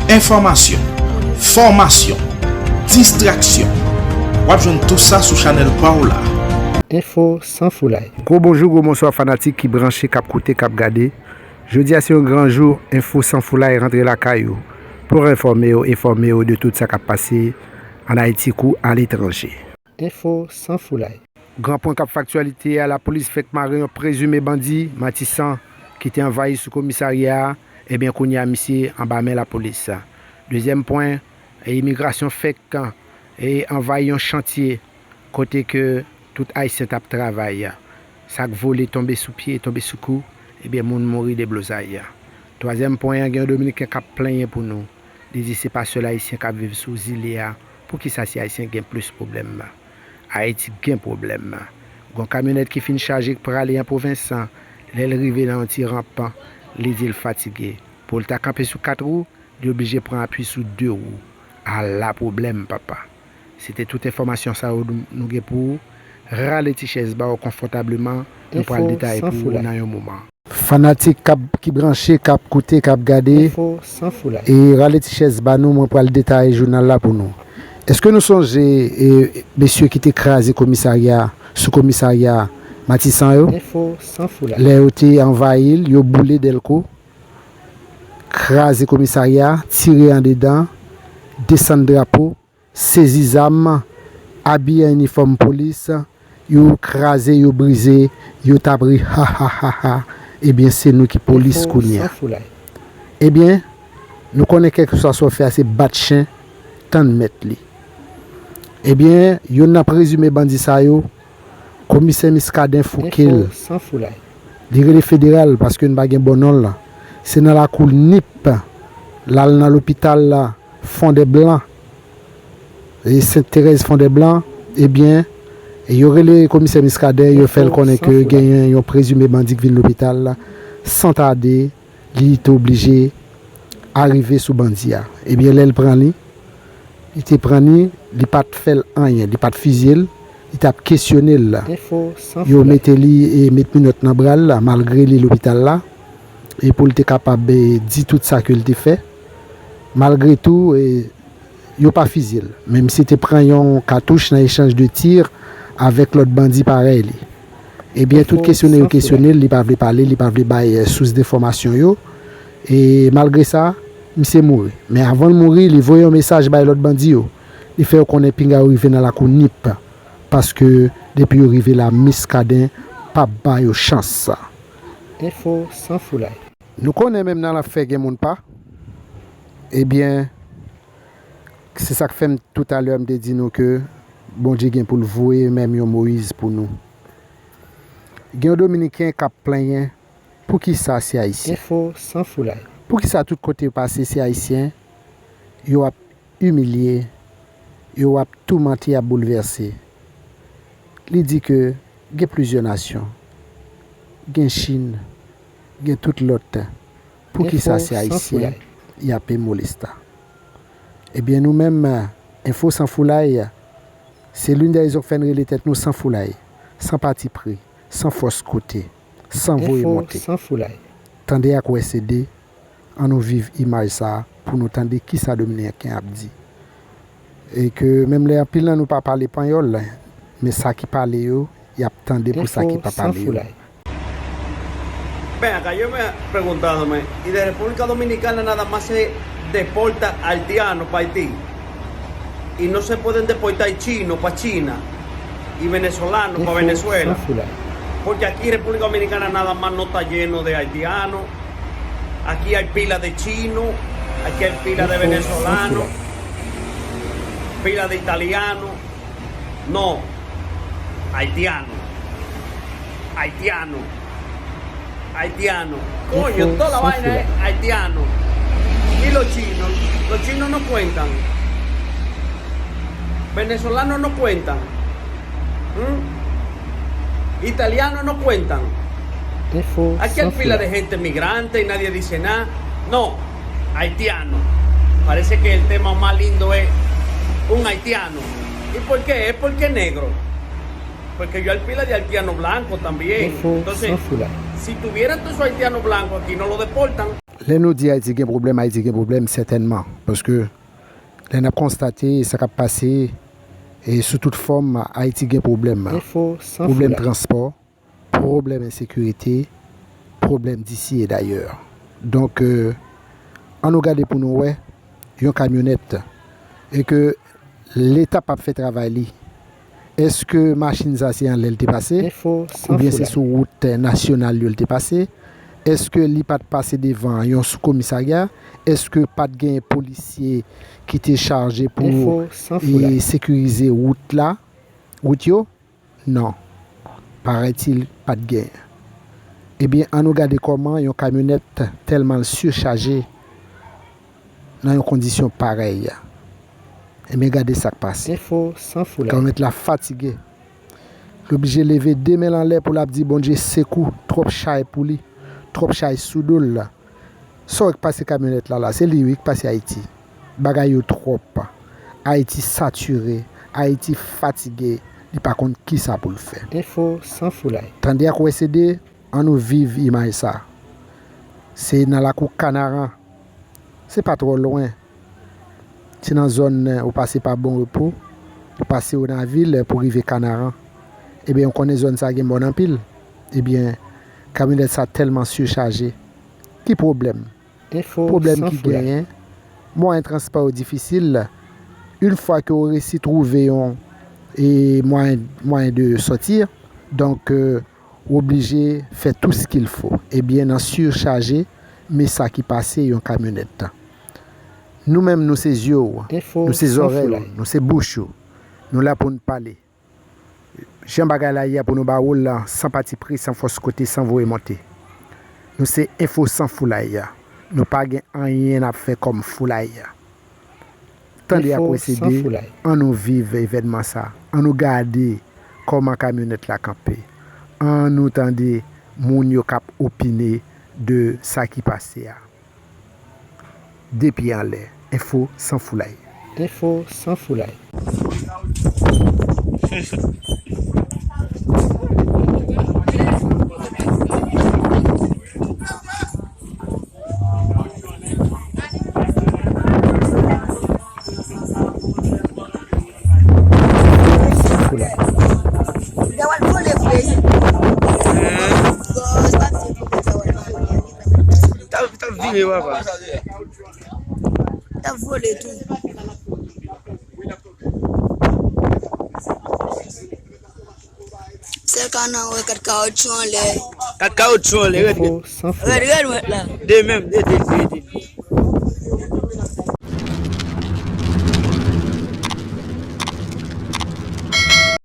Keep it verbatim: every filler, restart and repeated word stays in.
Enfòmasyon, fòmasyon, distraksyon. W ap jwenn tou sa sou chanèl pa w la. Enfo san foulay. Gwo bonjou, gwo bonswa fanatik ki branche, k ap koute, k ap gade. Jodi a se yon gran jou, Enfo san foulay rantre lakay ou pou enfòme w e fòme w de tout sa k ap pase ann Ayiti kou aletranje. Enfo san foulay. Gran pwen k ap fè aktyalite a, lapolis fèk mare yon prezime bandi, Matisan, ki te anvayi sou komisarya a. Ebyen, kounye a, misye anba men lapolis. Dezyèm pwen, imigrasyon fèk, e, anvayi yon chantye kote ke tout Ayisyen t ap travay. Sa k vole tonbe sou pye, tonbe sou kou, ebyen, moun mouri deblozay. Twazyèm pwen an, gen yon Dominiken k ap plenyen pou nou. Li di se pa sèl Ayisyen k ap viv sou zile a. Poukisa se Ayisyen k gen plis pwoblèm? Ayiti gen pwoblèm. Gon kamyonèt ki fin chaje k prale an pwovens, lè l rive nan yon ti ranp, li di l fatige. Pou l ta kanpe sou kat wou, li oblije pran apui sou de wou. Ala pwoblèm, papa! Se te tout enfòmasyon sa yo nou, nou gen pou ou. Rale ti chèz ba w konfòtableman, nou pral detaye pou ou nan yon moman. Fanatik k ap, ki branche, k ap koute, k ap gade, Enfo san foulay. E rale ti chèz ba nou, mwen pral detaye jounal la pou nou. Èske nou sonje, e, mesye ki te kraze komisarya, sou komisarya Matisan yo? Enfo san foulay. Lè yo te anvayi l, yo boule Dèlko, kraze komisarya, tire andedan, desann drapo, sezi zam, abiye an inifòm polis, yo kraze, yo brize, yo t ap ri, ha, ha, ha, ha. Ebyen, se nou ki polis kounye a. Enfo san foulay. Ebyen, nou konnen kèlkeswa sa w fè a, se bat chen, tann mèt li. Ebyen, youn nan prezime bandi sa yo, Komisè Miskaden fouke l. Enfo san foulay. Li rele federal paske n pa gen bon non l. Se nan lakou Nip, l al nan lopital la, Fondèblan, e Sent Terèz Fondèblan, ebyen, yo rele komisè Miskaden, yo fè l konnen ke genyen yon prezime bandi k vin lopital la, san tade, li te oblije arive sou bandi a. Ebyen, lè l pran li, li te pran li, li pa t fè l anyen, li pa t fizye l, li t ap kesyone l. Enfo san foulay. Yo mete li e met minòt nan bra l, malgre li lopital la, e pou l te kapab, e, di tout sa ke l te fè. Malgre tou, e, yo pa fizye l, menm si te pran yon katouch nan echanj de tir avèk lòt bandi parèy li. Ebyen, tout kesyone yo kesyone l, li pa vle pale, li pa vle bay, eh, sous denfòmasyon yo. E malgre sa, misye mouri. Men avan l mouri, li voye yon mesaj bay lòt bandi yo. Li fè yo konnen pinga yo rive nan lakou Nip. Paske depi yo rive la, Miskaden p ap ba yo chans. Enfo san foulay. Nou konnen menm nan lanfè gen moun pa. Ebyen, se sa k fè m toutalè m te di nou ke Bondye gen pou l voye menm yon Moyiz pou nou. Gen yon Dominiken k ap plenyen, poukisa se Ayisyen? Enfo san foulay. Poukisa tout kote yo pase se Ayisyen yo ap imilye, yo ap toumante, y ap boulvèse? Li di ke gen plizyè nasyon, gen Chin, gen tout lòt. Poukisa se Ayisyen y ape molesta? Ebyen, nou menm, Enfo San Foulay, se l'une des raisons k fè n rele tèt nou San Foulay, san patipri, san fòs kote, san voye monte. Tande ak wè se de, ann nou viv imaj sa a pou nou tande kisa Dominiken ap di. E ke menm lè anpil nan nou pa pale panyòl, men sa ki pale yo, y ap tande pou sa ki pa pale yo. Ven acá, yo me preguntándome, y de República Dominicana nada más se deporta haitiano para Haití. Y no se pueden deportar chino para China y venezolano para Venezuela. Porque aquí República Dominicana nada más no está lleno de haitianos. Aquí hay pila de chino, aquí hay pila de venezolano, pila de italiano. No, haitiano, haitiano, haitiano. Coño, toda la vaina es haitiano. Y los chinos, los chinos no cuentan. Venezolanos no cuentan. ¿Mm? Italianos no cuentan. Aquí hay pila de gente migrante y nadie dice nada. No, haitiano. Parece que el tema más lindo es un haitiano. ¿Y por qué? Es porque es negro. Porque yo hay pila de haitianos blancos también. Entonces, si tuvieran todos esos haitianos blancos aquí, no lo deportan. Lè nou di Ayiti gen pwoblèm, Ayiti gen pwoblèm sètènman. Paske lè n ap konstate sa k ap pase, e sou tout fòm, Ayiti gen pwoblèm. Enfo san Pwoblèm foulay. Transpò, pwoblèm ensekirite, pwoblèm disi e dayè. Donk, euh, ann nou gade pou nou wè yon kamyonèt e ke Leta p ap fè travay li. Èske machin sa se anlè l te pase? Enfo san Oubyen se foulay. Sou wout nasyonal yo l te pase? Èske li pa t pase devan yon sou komisarya? Èske pa t gen polisye ki te chaje pou Enfo san e foulay. Sekirize wout la, wout yo? Non. Paraît-il, pa t gen. Ebyen, ann nou gade kòman yon kamyonèt tèlman l sichaje nan yon kondisyon parèy. Ebyen, gade sa k pase. Enfo san foulay. Kamyonèt la fatige. Li oblije leve de men l anlè pou l ap di Bondye sekou, twòp chay pou li, twòp chay sou do l. Sa w wè k pase kamyonèt la la, se li wi k pase Ayiti. Bagay yo twòp. Ayiti satire, Ayiti fatige, li pa konn kisa pou l fè. Enfo san foulay. Tande ak wè se de, ann nou viv imaj sa. Se nan lakou Kanaran. Se pa twò lwen. Se nan zòn, ou pase pa Bon Repo, ou pase Onavil pou rive Kanaran. Ebyen, ou konnen zòn sa gen mòn anpil. Ebyen, kamyonèt sa tèlman sichaje. Ki pwoblèm? Enfo Pwoblèm san ki foulay. Genyen, mwayen transpò yo difisil. Yon fwa ke w resi twouve yon e mwayen, mwayen de sòti, donk, euh, w oblije fè tout ce qu'il faut. Ebyen, nan sichaje, men sa ki pase yon kamyonèt. Nou menm, nou se zye w, Enfo nou se san zòrèy foulay. Ou, nou se bouch ou. Nou la pou n pale. Jan bagay la ye a pou nou ba w l san patipri, san fòs kote, san voye monte. Nou se enfo san foulay. Nou pa gen anyen n ap fè kòm foulay. Tande ak Enfo wè se san de, foulay. Ann nou viv evènman sa. Ann nou gade kòman kamyonèt la kanpe. Ann nou tande moun yo k ap opine de sa ki pase a. De pye anlè. Enfo san foulay. Enfo san foulay. Enfo san foulay. T ap, t ap vire, papa. T ap vole tou. Sèl ka nan wè kat kawotchou anlè. Kat kawotchou anlè, rèd, rèd. Enfo san foulay. Rèd, rèd, mwen la. De menm, de, de, de, de.